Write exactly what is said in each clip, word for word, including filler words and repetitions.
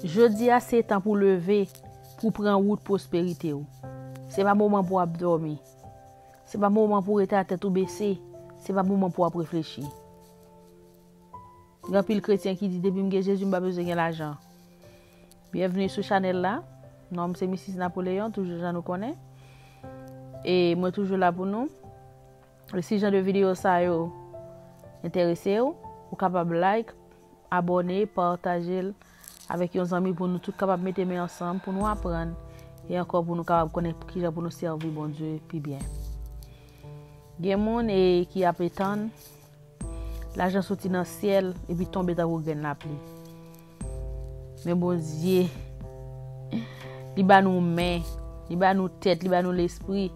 Jodi a se tan pou leve, pou pran wout pwosperite w. Se pa moman pou w ap dòmi. Se pa moman pou w rete a tèt ou bese. Se pa moman pou w ap reflechi. Gen anpil kretyen ki di, "Depi m gen Jezi, m pa bezwen gen lajan." Byenvni sou chanèl la. Non m se Misis Napoleon, toujou jan nou konnen. E mwen toujou la pou nou. E si jan de videyo sa yo enterese w, ou kapab like, abòne, pataje l avèk yon zanmi pou nou tout kapab mete men ansanm pou nou aprann e ankò pou nou kapab konnen kijan pou nou sèvi Bondye pi byen. Gen moun e ki ap etann lajan soti nan syèl epi tonbe tankou grenn lapli. Men Bondye, li ba nou men, li ba nou tèt, li ba nou lespri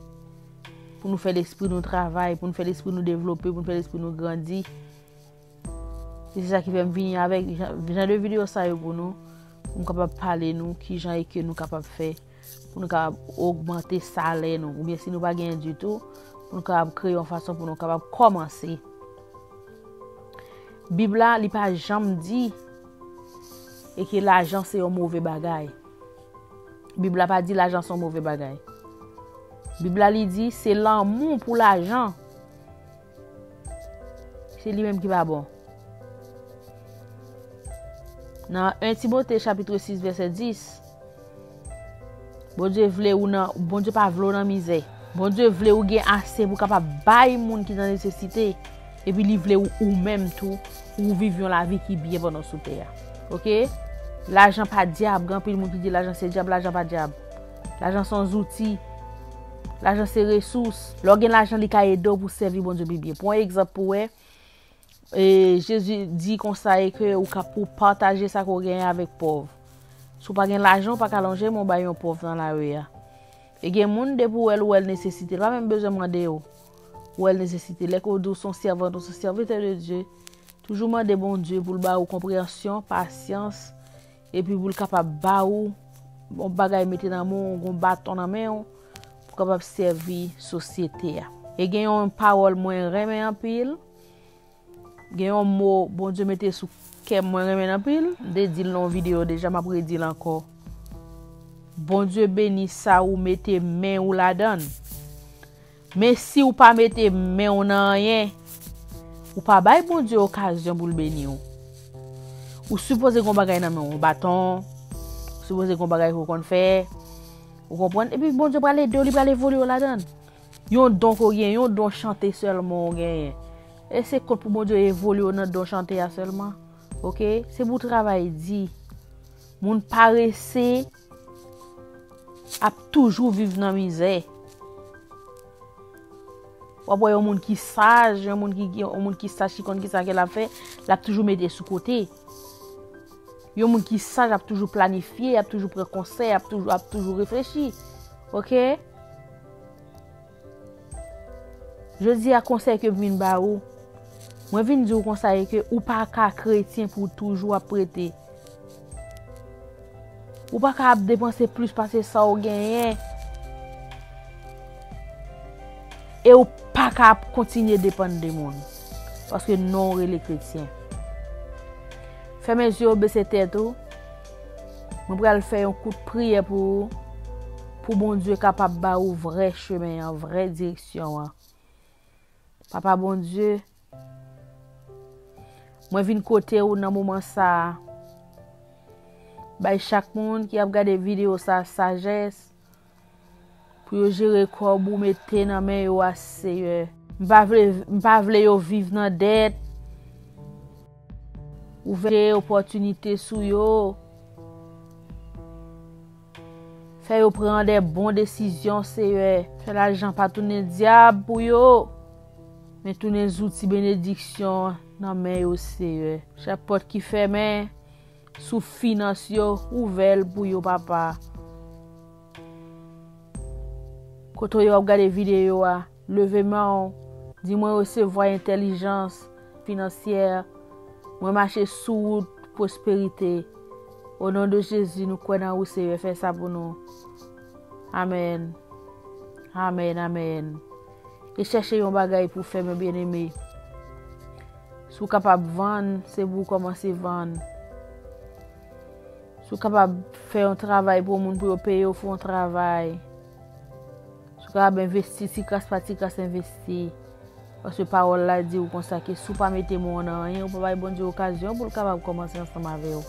pou nou fè lespri nou travay, pou nou fè lespri nou devlope, pou nou fè lespri nou grandi. E se sa ki fè m vini avèk jan, jan de videyo sa yo pou nou, pou m kapab pale nou kijan e ke nou kapab fè, pou nou kapab ogmante salè nou, oubyen si nou pa genyen ditou, pou nou kapab kreye yon fason pou nou kapab kòmanse. Bib la, li pa janm di e ke lajan se yon move bagay. Bib la pa di lajan se yon move bagay. Bib la, li di se lanmou pou lajan. Se li menm ki pa bon. Nan en Timote chapit sis vèsè dis, Bondye vle ou nan, Bondye pa vle ou nan mizè. Bondye vle ou gen ase pou kapab bay moun ki nan nesesite. Epi li vle ou, ou menm tou, ou viv yon lavi ki byen pandan w sou tè a. Oke? Lajan pa dyab. Gen anpil moun ki di lajan se dyab, lajan pa dyab. Lajan se yon zouti. Lajan se resous. Lè w gen lajan, li ka ede w pou w sèvi Bondye pi byen. Pran yon egzanp pou w wè. E Jezi di konsa e ke ou ka pou pataje sa ke w genyen avèk pòv. Si w pa gen lajan, w pa ka lonje men w bay yon pòv nan lari a. E gen moun, depi w wè l, ou wè l nesesite, l pa menm bezwen mande w. Ou wè l nesesite. Lè ke w di w se yon sèvant, ou se yon sèvitè de Dye, toujou mande Bondye pou l ba ou konpreyansyon, pasyans, epi pou l kapab ba ou yon bagay mete nan men w, yon baton nan men w, pou w kapab sèvi sosyete a. E gen yon pawòl mwen renmen anpil, gen yon mo Bondye mete sou kè m, mwen renmen l anpil. M te di l nan yon videyo deja, m ap redi l ankò. Bondye beni sa ou mete men ou ladan l. Men si ou pa mete men w nan anyen, ou pa bay Bondye okazyon pou l beni w. Ou sipoze gen yon bagay nan men w, yon baton, ou sipoze gen yon bagay ke w konn fè, ou konprann? Epi Bondye pral ede w, li pral evolye w ladan l. Yon don ke w gen, yon don chante sèlman w genyen. E se kont pou Bondye evolye w nan don chante a sèlman. Oke? Se pou travay di. Moun parese ap toujou viv nan mizè. W ap wè yon moun ki saj, yon moun ki, yon moun ki saj ki konn kisa ke l ap fè, l ap toujou mete sou kote. Yon moun ki saj ap toujou planifye, ap toujou pran konsèy, ap toujou, ap toujou reflechi. Oke? Jodi a, konsèy ke m vin ba ou, mwen vin di w konsa e ke ou pa ka kretyen pou w toujou ap prete. Ou pa ka ap depanse plis pase sa w genyen. E ou pa ka ap kontinye depann de moun. Paske non w rele kretyen. Fèmen zye w, bese tèt ou. Mwen pral fè yon kout priyè pou ou, pou Bondye kapab ba ou vrè chemen an, vrè direksyon an. Papa Bondye, mwen vin kote ou nan moman sa a. Bay chak moun ki ap gade videyo sa a sajès pou yo jere kòb ou mete nan men yo a, Seyè. M pa vle, m pa vle yo viv nan dèt. Ouvè opòtinite sou yo. Fè yo pran de bon desizyon, Seyè. Fè lajan pa tounen dyab pou yo, men tounen zouti benediksyon nan men yo, Seyè. Chak pòt ki fèmen sou finans yo, ouvè l pou yo, papa. Kote yo ap gade videyo a, leve men w, di, "Mwen resevwa entèlijans finansyè, mwen mache sou wout pwosperite." O non de Jezi, nou kwè nan ou, Seyè, fè sa pou nou. Amèn. Amèn, amèn. E chèche yon bagay pou fè, men byeneme. Si w kapab vann, se pou w kòmanse vann. Si w kapab fè yon travay pou yon moun pou yo peye w, fè yon travay. Si w kapab envesti, ti kras pa ti kras envesti. Paske pawòl la di w konsa ke si w pa mete men w nan anyen, ou pa bay Bondye okazyon pou l kapab kòmanse ansanm avè w.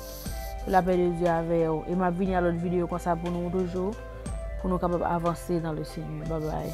Ke lapè de Dye avè w. E m ap vini a lòt videyo konsa pou nou toujou, pou nou kapab avanse dans le Seigneur. Babay.